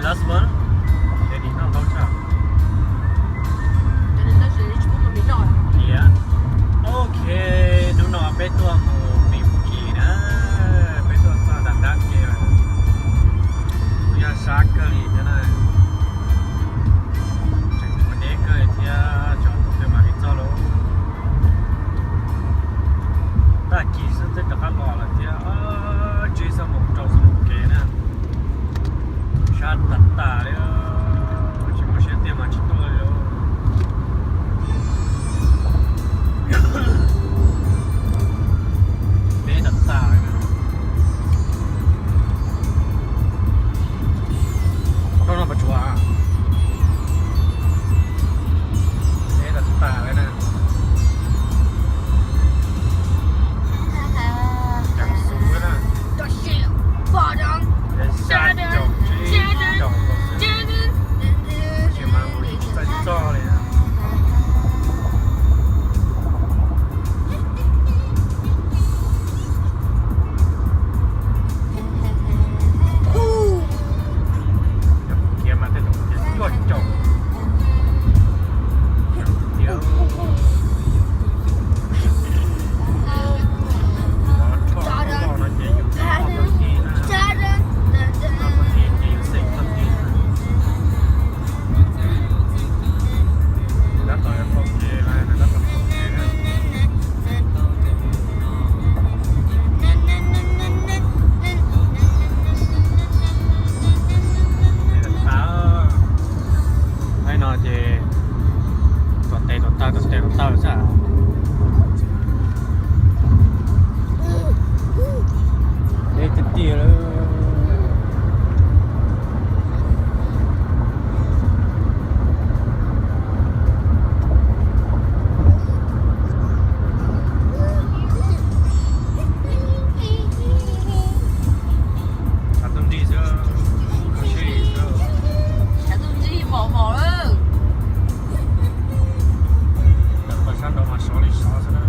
Last one. Ces nim no tau tshaj. Tiav. Ok, hnub no peb tuaj mus Mis Mus Khis na, peb tuaj txog nram dab ke lawm. Kuj yog sab kawg li thiab na. Tseem tshuav deb kawg li thiab, tsam tus twg mam li txog lauj. Tag kis xwb twb rov qab los lawm thiab. Tsis txhob mus rau xwb mus kev na. Sab tas tas li, tsis muaj siab tiag mas tsis tuaj li lauj. Deb tas tas li. Rau no pas tsuav. Deb tas tas li na. Ceev xwb na. Sab caum tsib caum xwb, tsis mas mus tsis txawj txog li na. Khiav mas tej zaum khiav cuaj caum. Khiav, o, tsho loj no ces yus txhob tag kis na, tag kis ces yus xeem tag kis na. Tab tom yuav tau kev lawm, tab tom tau kev lawm. Thaum no ces tuam tes tuam taw, tuam tes tuam taw xwb. Deb tiag tiag li. Tshav ntuj nrig xwb, kho siab xwb. Tshav ntuj nrig mos mos lawm. Tawm plaws sab nraud mas sov li sov xwb na.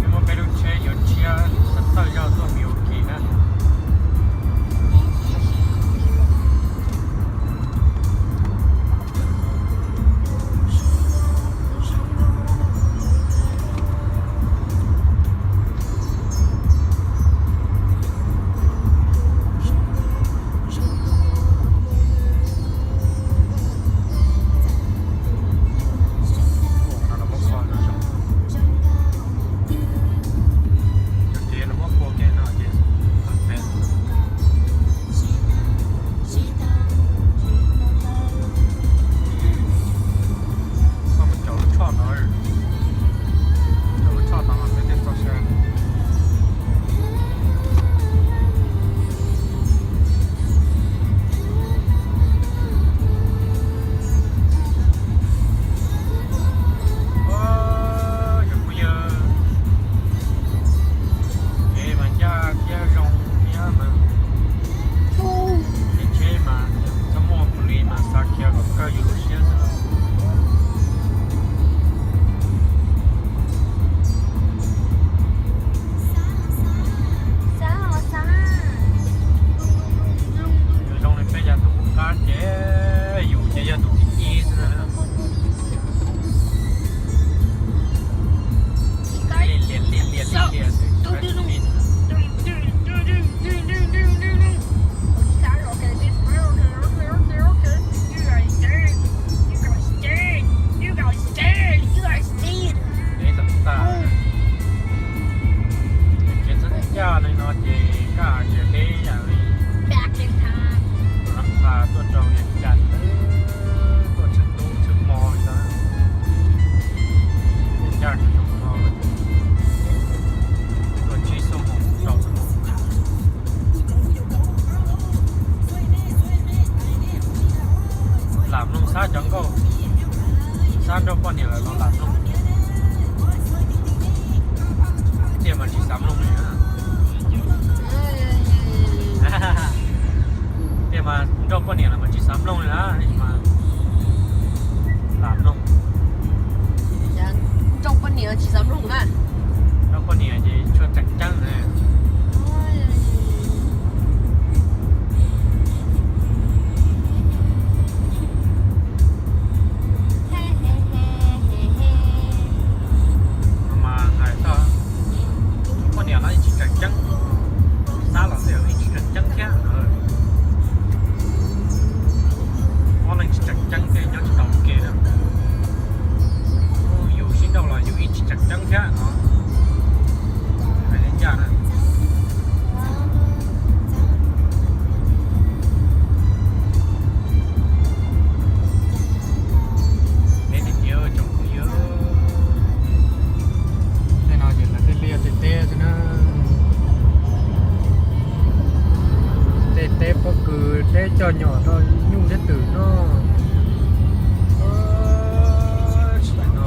Peb muab peb lub tsheb yuav tshiab tawm zog tuaj Milwaukee na. Cov kev los muab pua kiag no ces tau pem. Koj muab cov lub tshoj tod, cov lub tshoj tod mas peb thiaj txog sab. Yog kuj yog, kev mas ncaj thiab zoo thiab mas, tej tsheb mas txhob muaj pus lis mas xa khiav kom kawg yus lub siab xwb. Zoo li peb yav tus qub qab ces yus ces yog tus thib ib xwb na. Liam liam liam liam liam. Deb tag tag. Kev txhob ncaj li no ces kaj ces deb yam li. Tus nab pha tuaj rau Vias Cas xwb, tuaj tshwm hnub tshwm hmo li ntawd. Ncaj kawg zoo no, tuaj tsib xuab moos rau xuab moos. Lam mloog xab cov nkauj, xab nrauj poj niam lawm los lam mloog. Tiag mas tsis xav mloog li na. Tiag mas nrauj poj niam lawm mas tsis xav mloog li na, mas lam mloog. Nrauj poj niam tsis xav mloog na. Nrauj poj niam ces tshuav tseem ceeb na. Nyom rau nyuj thiab twm no. Tsis no.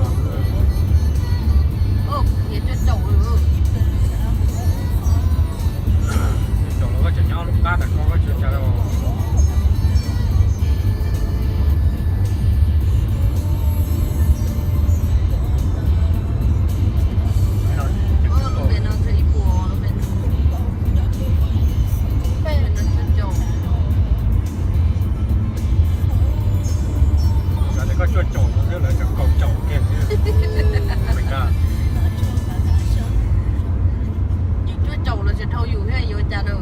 Caum los koj tseem nyob lub qab tas koj, koj tsis ua cas li. Xav tias koj cuaj caum no xwb lawv tseem kaum caum kiag xwb. Yus cuaj caum los tseem dhau yus thiab yuav cas na.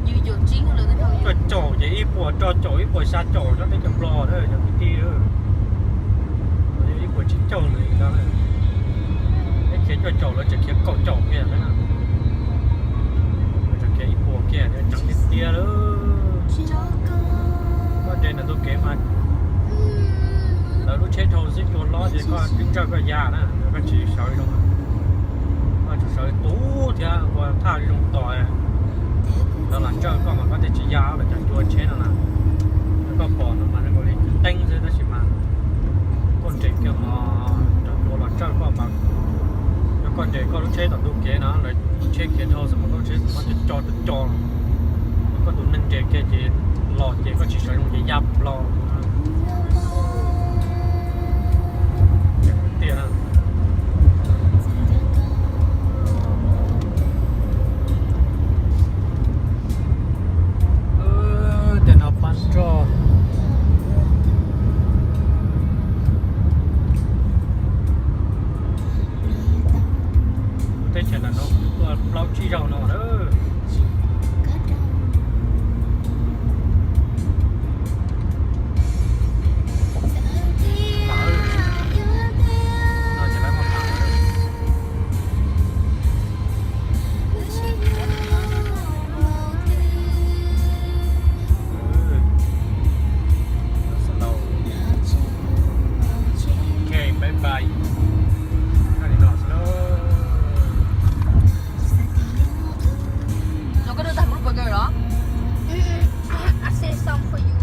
Yus caum tsib lawv thiaj dhau yus. Cuaj caum ces ib puas rau caum ib puas xya caum cov teb chaws Nplog na cov kwv tij. Ib puas tsib caug lawm, ib khiav cuaj caum lawv tseem khiav kaum caum kiag na. Lawv tseem khiav ib puas kiag, ceev tiag tiag lawm. Koj nres ntawm ntug kev mas lawv lub tsheb dhau xwb cua hlob ces koj twb ntsawj koj ya na, koj tsis sawv zoo. Koj tsuas sawv tus thiab ua thaj zoo tos lawv los ntsawj koj mas koj thiaj tsis ya lawm cov cua tsheb no na. Koj pom no mas zoo nkaus li teeb xwb tab sis mas koj nres kiag mas cov cua los ntsawj koj mas, yog koj nres koj lub tsheb tom ntug kev no lawv tsheb khiav dhau xwb mas koj lub tsheb muab co co co, koj tus neeg nres kiag ces los ces koj tsis sawv zoo ces ya plho tiag. Tej no pab roj. Teb chaws ntawm no tuaj plaub tsib zaug no na. Ok, bye bye. Koj li no xwb lauj. Cov koj tuaj tag kuv lub burger los? I save some for you.